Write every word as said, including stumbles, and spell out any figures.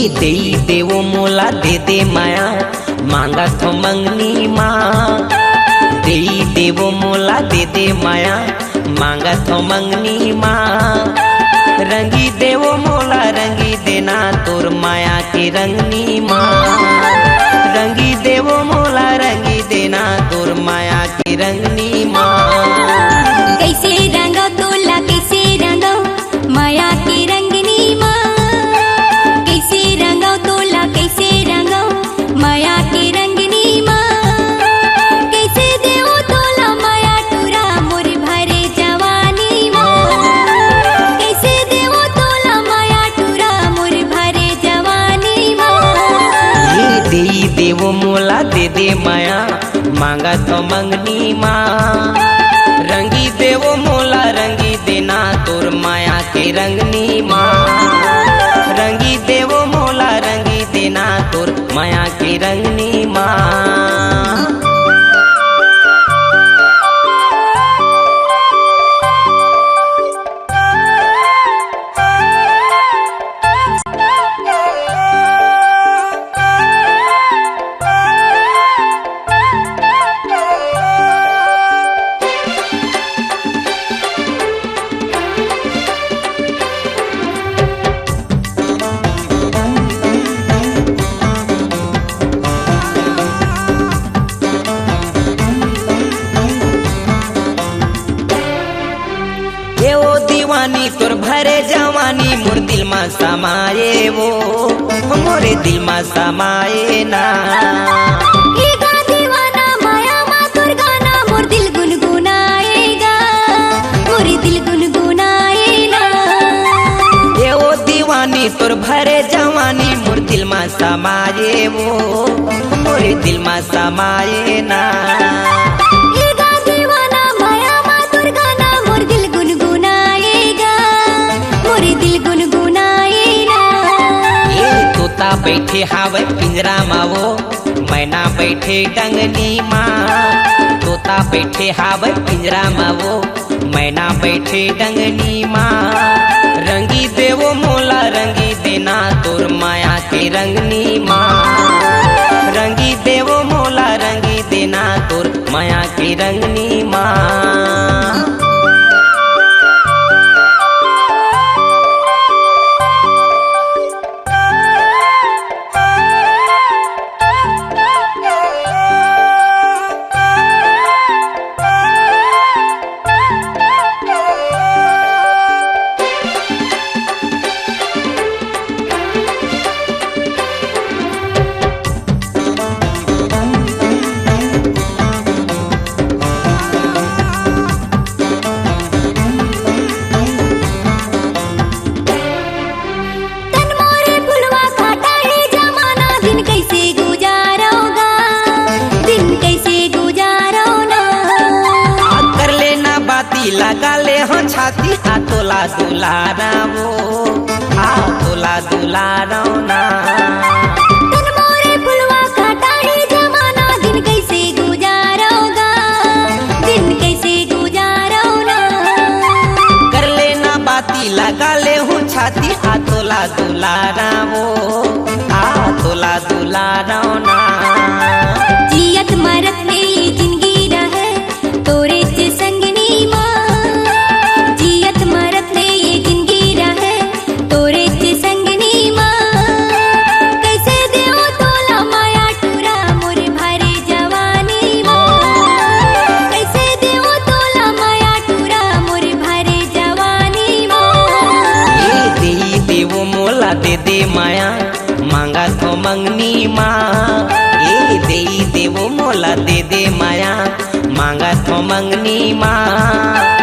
देई देवो मोला दे दे माया, मांगत हो मंगनी माँ। देई देवो मोला दे दे माया, मांगत हो मंगनी माँ। रंगी देवो मोला रंगी देना तोर माया के रंगनी माँ। रंगी देवो मोला रंगी देना तोर माया के रंगनी माँ। कैसे रंगो तोला कैसे रंगो माया के रंगनी माँ। कैसे रंगो तोला कैसे रंगो माया के रंगनी माँ। कैसे देवो तोला माया टूरा मोर भरे जवानी माँ। कैसे देवो तोला माया टूरा मोर भरे जवानी माँ। ये देई देवो मोला दे दे माया, मांगत हो मंगनी माँ। रंगी देवो मोला रंगी देना तोर माया के रंगनी माँ। रंगी देवो मोला रंगी देना तोर माया के रंगनी माँ। ए ओ दीवानी तोर भरे जवानी मोर दिल मा समाए वो, मोरे दिल मा समाए ना। ए गा दीवाना माया मा तोर गाना मोर दिल गुनगुनाएगा, मोर दिल गुनगुनाए ना। ए ओ दीवानी तोर भरे जवानी मोर दिल मा समाए वो, मोर दिल मा समाए ना। ए गा दीवाना माया मा तोर गाना मोर दिल गुनगुनाएगा, मोर दिल गुनगुनाए ना। ए तोता बैठे हावय पिंजरा मा वो, मैना बैठे डंगनी मा। तोता बैठे हावय पिंजरा मा वो, मैना बैठे डंगनी मा। रंगी देवो मोला रंगी देना तोर माया के रंगनी मा। रंगी देवो मोला रंगी देना तोर माया के रंगनी मा। तन मोरे फुलवा काटा हे जमाना, दिन कैसे गुजारोगा, दिन कैसे गुजारो ना। आ कर लेना बाती, लगा ले हो छाती, आ तोला दुलारा वो, आ तोला दुलारो ना। तन मोरे फुलवा काटा हे जमाना, दिन कैसे गुजारोगा, दिन कैसे गुजारो ना। कर लेना बाती, लगा ले हूँ छाती, आ तोला दुलारा वो, आ तोला दुलारो ना। जियत मरत ले ये जिंदगी रहे, तोरे चे संगनी माँ। जियत मरत ले ये जिंदगी रहे, तोरे चे संगनी माँ। कैसे देवो तोला माया टूरा मोर भरे जवानी माँ। कैसे देवो तोला माया टूरा मोर भरे जवानी माँ। ए देई देवो मोला दे दे माया, मांगत हो मंगनी माँ। ए देई देवो मोला दे दे माया, मांगत हो मंगनी माँ।